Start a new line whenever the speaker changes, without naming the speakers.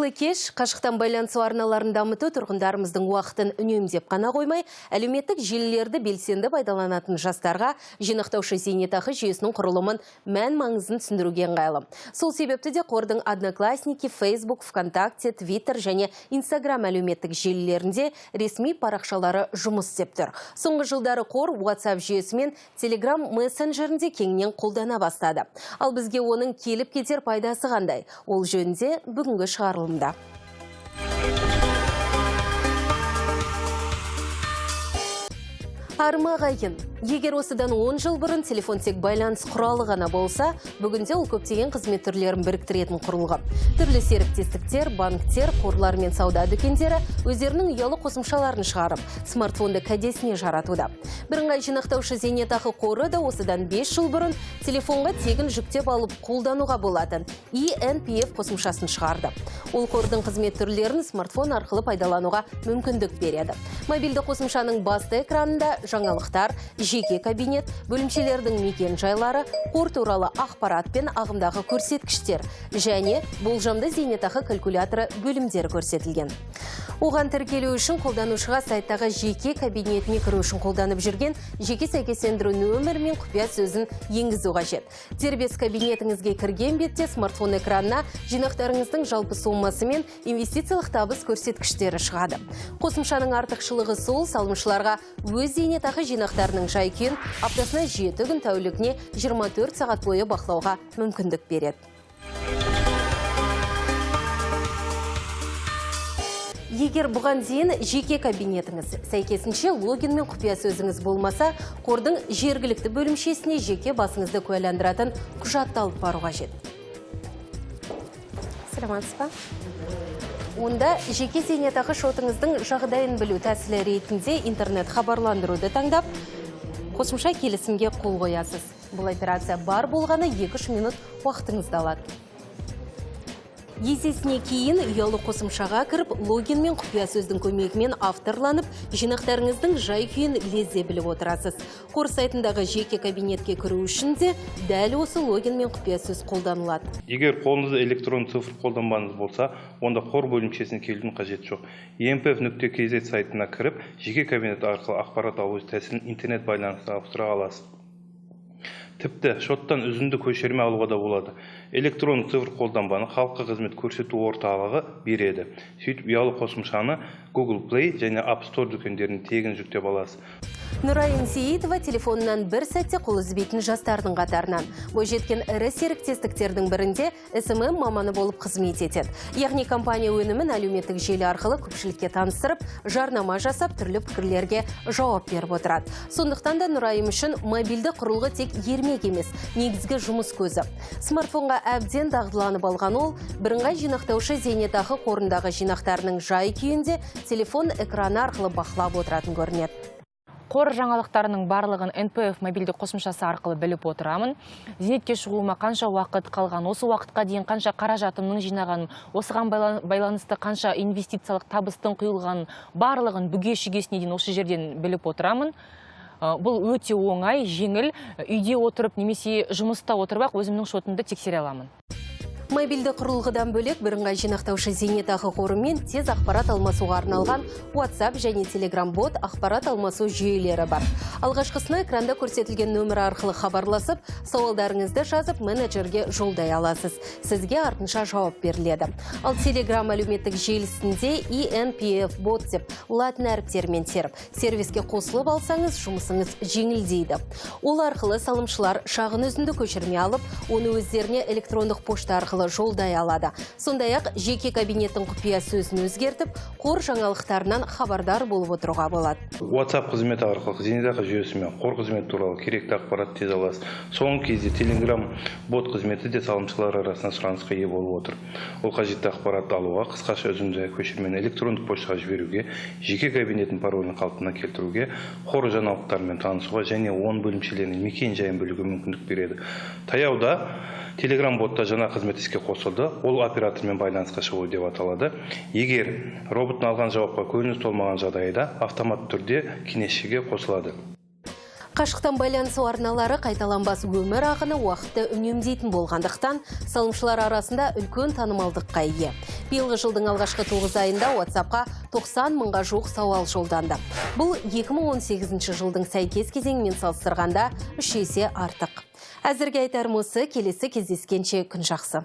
Қайырлы кеш. Қашықтан байланысу арналарын дамыту тұрғындарымыздың уақытын үнемдеп қана қоймай, әлеуметтік желілерді белсенді пайдаланатын жастарға жинақтаушы зейнетақы жүйесінің құрылымын мән маңызын түсіндіруге ыңғайлы. Сол себепті де қордың Одноклассники, Facebook, ВКонтакте, Twitter және Instagram әлеуметтік желілерінде ресми парақшалары жұмыс істеп тұр. Соңғы жылдары қор WhatsApp жүйесі мен Telegram мессенджерінде кеңінен қолдана бастады. Ал бізге оның келіп кетер пайдасы қандай? Ол жөнінде бүгінгі шығарылымда. Арма ағайын, егер осыдан 10 жыл бұрын телефон тек байланыс құралы ғана болса, бүгінде ол көптеген қызмет түрлерін біріктіретін құрылғы. Түрлі серіктестіктер, банктер, қорлар мен сауда дүкендері өздерінің ұялы қосымшаларын шығарып, смартфонды кәдесіне жаратуда. Бірыңғай жинақтаушы зейнетақы қоры да осыдан 5 жыл бұрын телефонға тегін жүктеп алып қолдануға болатын ENPF қосымшасын шығарды. Ол қордың қызмет түрлерін смартфон арқылы пайдалануға мүмкіндік береді. Мобильді қосымшаның басты экранында жаңалықтар, жеке кабинет, бөлімшелердің мекен жайлары, қор туралы ақпарат пен ағымдағы көрсеткіштер және болжамды зейнетақы калькуляторы бөлімдері көрсетілген. Оған тіркелу үшін қолданушыға сайттағы жеке кабинетіне кіру үшін қолданып жүрген жеке сәйкестендіру нөмірі мен құпия сөзін енгізу қажет. Дербес кабинетіңізге кірген бетте смартфон экранына жинақтарыңыздың жалпы сомасы мен инвестициялық табыс көрсеткіштері шығады. Қосымшаның артықшылығы сол, салымшыларға өз зейнетақы жинақтарының жай күйін аптасына 7 күн, тәулігіне 24 сағат бойы бақылауға мүмкіндік береді. Егер бұған дейін жеке кабинетіңіз, сәйкесінше логин мен құпия сөзіңіз болмаса, қордың жергілікті бөлімшесіне жеке басыңызды куәландыратын құжатты алып бару қажет. Саламатсыз ба? Онда жеке зейнетақы шотыңыздың жағдайын білу тәсілі ретінде интернет хабарландыруды таңдап, қосымша келісімге қол қоясыз. Бұл операция бар болғаны 2-3 минут уақытыңызды алады. Есесіне кейін ұялы қосымшаға кіріп, логин мен құпия сөздің көмегімен авторланып, жинақтарыңыздың жай күйін лезде біліп отырасыз. Қор сайтындағы жеке кабинетке кіру үшін де дәл осы логин мен құпия сөз қолданылады.
Егер қолыңызда электронды цифр қолданбаңыз болса, онда қор бөлімшесіне келудің қажеті жоқ. enpf.kz сайтына кіріп, жеке кабинет арқылы ақпарат алу тәсілін интернет байланысына ауыстыра аласыз. Тіпті шоттан үзінді көшірме алуға да болады. Электронды цифр қолданбаны халыққа қызмет көрсету орталығы береді. Сөйтіп ұялы қосымшаны Google Play және App Store дүкендерінен тегін жүктеп аласыз.
Нұрайым Сейітова телефонынан бір сәтте қол үзбейтін жастардың қатарынан. Бойжеткен ірі серіктестіктердің бірінде SMM маманы болып қызмет етеді. Яғни компания өнімін әлеуметтік желі арқылы көпшілікке таныстырып, жарнама жасап, түрлі пікірлерге жауап беріп отырады. Сондықтан да Нұрайым үшін мобильді құрылғы тек ермек емес, негізгі жұмыс көзі. Смартфонға әбден дағдыланып алған ол, бірыңғай жинақтаушы зейнетақы қорындағы жинақтарының жай күйінде телефон экраны арқылы бақылап отыратын көрінеді.
Қор жаңалықтарының барлығын НПФ мобильді қосымшасы арқылы біліп отырамын. Зейнетке шығуыма қанша уақыт қалған, осы уақытқа дейін қанша қаражатымның жинағаным, осыған байланысты қанша инвестициялық табыстың құйылғанын, барлығын бүге шігесіне дейін осы жерден біліп отырамын. Бұл өте оңай, жеңіл, үйде отырып немесе жұмыста отырып ақ өзімнің шотымды тексере аламын.
Мобильді құрылғыдан бөлек бірыңғай жинақтаушы зейнетақы қорымен тез ақпарат алмасуға арналған WhatsApp және Telegram бот ақпарат алмасу жүйелері бар. Алғашқысына экранда көрсетілген нөмір арқылы хабарласып, сауалдарыңызды жазып менеджерге жолдай аласыз. Сізге артынша жауап беріледі. Ал Telegram әлеуметтік желісінде ENPF бот деп латын әріптерімен теріп, сервиске қосылып алсаңыз, жұмысыңыз жеңілдейді. Ол арқылы салымшылар шағын үзінді көшірме алып, оны өздеріне электрондық пошта арқылы жолдай алады. Сондай-ақ жеке кабинеттің құпия сөзін өзгертіп, қор жаңалықтарынан хабардар болып отыруға болады.
WhatsApp қызметі арқылы зейнетақы жүйесі мен қор қызметі туралы керекті ақпарат тез аласыз. Соңғы кезде Telegram бот қызметі де салымшылар арасында сұранысқа ие болып отыр. Ол қажетті ақпаратты алуға, қысқаша үзінді көшірмені электрондық поштаға жіберуге, жеке кабинеттің паролін қалпына келтіруге, қор жаңалықтарымен танысуға және оның бөлімшелерінің мекен жайын білуге мүмкіндік береді. Таяуда Telegram ботта жаңа қызмет іске қосылды. Ол оператормен байланысқа шығу деп аталады. Егер роботтың алған жауапқа көңіліңіз толмаған жағдайда автоматты түрде кеңесшіге қосылады.
Қашықтан байланысу арналары қайталанбас өмір ағыны уақытты үнемдейтін болғандықтан, салымшылар арасында үлкен танымалдыққа ие. Биылғы жылдың алғашқы 9 айында WhatsAppқа 90 мыңға жуық сауал жолданды. Бұл 2018 жылдың сәйкес кезеңімен салыстырғанда 3 есе артық. Әзірге айтарым осы, келесі кездескенше күн жақсы.